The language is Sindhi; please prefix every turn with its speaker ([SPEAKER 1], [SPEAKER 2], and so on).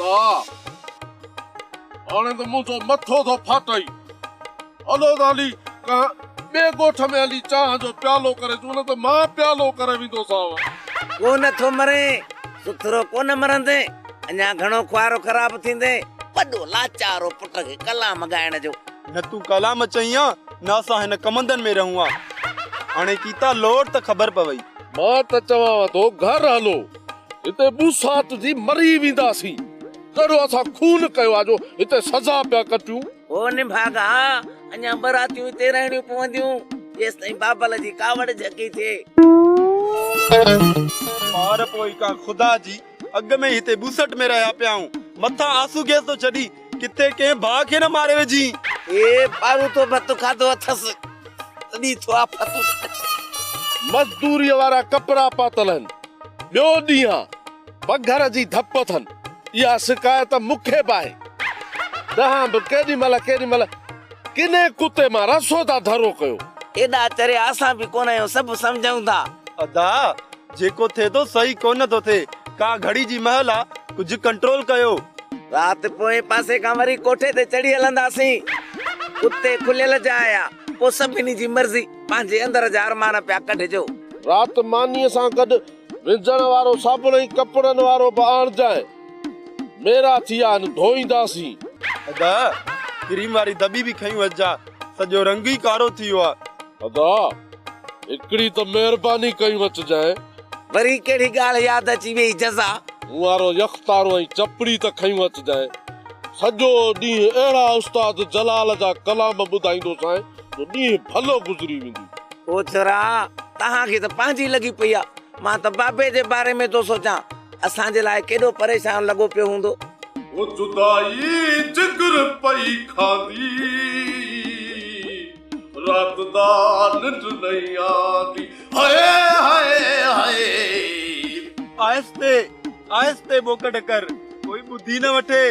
[SPEAKER 1] ادا، هاڻي ته منهنجو مٿو ٿو ڦاٽئي. هلو ته هلي ڪنهن ٻئي ڳوٺ ۾ هلي چانهه جو پيالو ڪري اچون، نه ته مان پيالو ڪري ويندوسانء.
[SPEAKER 2] ڪو نه ٿو مرين، سٿرو ڪو نه مرندين، اڃا گهڻو خوار خراب ٿيندين. وڏو لاچار هو پٽ کي ڪلام ڳائڻ جو.
[SPEAKER 3] نه تون ڪلام چئين ها، نه اسان هن ڪمندن ۾ رهون ها. هاڻي ڪيتا لوڙ ته خبر پوئي.
[SPEAKER 1] مان ته چوانء ٿو گهر هلو، هتي ٻوسات جي مري وينداسين. ڪهڙو اسان خون ڪيو آ جو هتي سزا پيا ڪٽيون.
[SPEAKER 2] او نڀاڳا، اڃا ٻه راتيون هتي رهڻيون پونديون، جيستائين بابل جي ڪاوڙ جهڪي ٿئي.
[SPEAKER 3] پار پوئي ڪا خدا جي، اڳ ۾ ئي هتي ٻوسٽ ۾ رهيا پيا آهيون، مٿان آنسو گيس ٿو ڇڏين، ڪٿي ڪنهن ڀاء کي نه ماري وجهين.
[SPEAKER 2] اي پاروٿو ڀت کاڌو اٿس، تڏهن ٿو آفتون ڇڏي.
[SPEAKER 1] مزدوريء وارا ڪپڙا پاتل آهن، ٻيو ڏينهن آ، پگهر جي ڌپ اٿن، اها شڪايت مون کي به آهي. تهان به ڪيڏي مهل ڪيڏي مهل ڪني ڪتي مان رسو ٿا ڍرو ڪيو.
[SPEAKER 2] ايڏا چريا اسان به ڪونه آهيون، سڀ سمجهون ٿا.
[SPEAKER 3] ادا، جيڪو ٿئي ٿو صحيح ڪونه ٿو ٿئي، ڪا گهڙي جي مهل آ، ڪجهه ڪنٽرول ڪيو.
[SPEAKER 2] رات پوئين پاسي کان وري ڪوٺي تي چڙهي هلنداسين. اتي کليل جاء آ، پوء سڀني جي مرضي، پنهنجي اندر جا ارمان پيا ڪڍجو.
[SPEAKER 1] رات مانيء سان گڏ وهنجڻ وارو صابڻ ۽ ڪپڙن وارو به آڻجانء. ميرا ٿي ويا آهن، ڌوئينداسين.
[SPEAKER 3] ادا، ڪريم واري دٻي به کنيون اچجان، سڄو رنگ ئي ڪارو ٿي ويو آ.
[SPEAKER 1] ادا، هڪڙي ته مهرباني ڪيون اچجانء.
[SPEAKER 2] وري ڪهڙي ڳالهه ياد اچي ويئي جزا؟
[SPEAKER 1] مون وارو يختارو ۽ چپڙي ته کنيون اچجانء. سڄو ڏينهن اهڙا استاد جلال جا ڪلام ٻڌائيندوسانء جو ڏينهن ڀلو گذري ويندي.
[SPEAKER 2] او ڇورا، توهان کي ته پنهنجي لڳي پئي آ. مان ته بابي جي باري ۾ ٿو سوچان، اسان جي لاء ڪيڏو پريشان لڳو پيو هوندو.
[SPEAKER 1] او جدائي جگر پئي کاندي، رات دا ننڊ نئين آندي، هاء هاء هاء.
[SPEAKER 3] آهستي آهستي ٻوڪ ڍڪر، ڪوئي ٻڌي نه وٺي.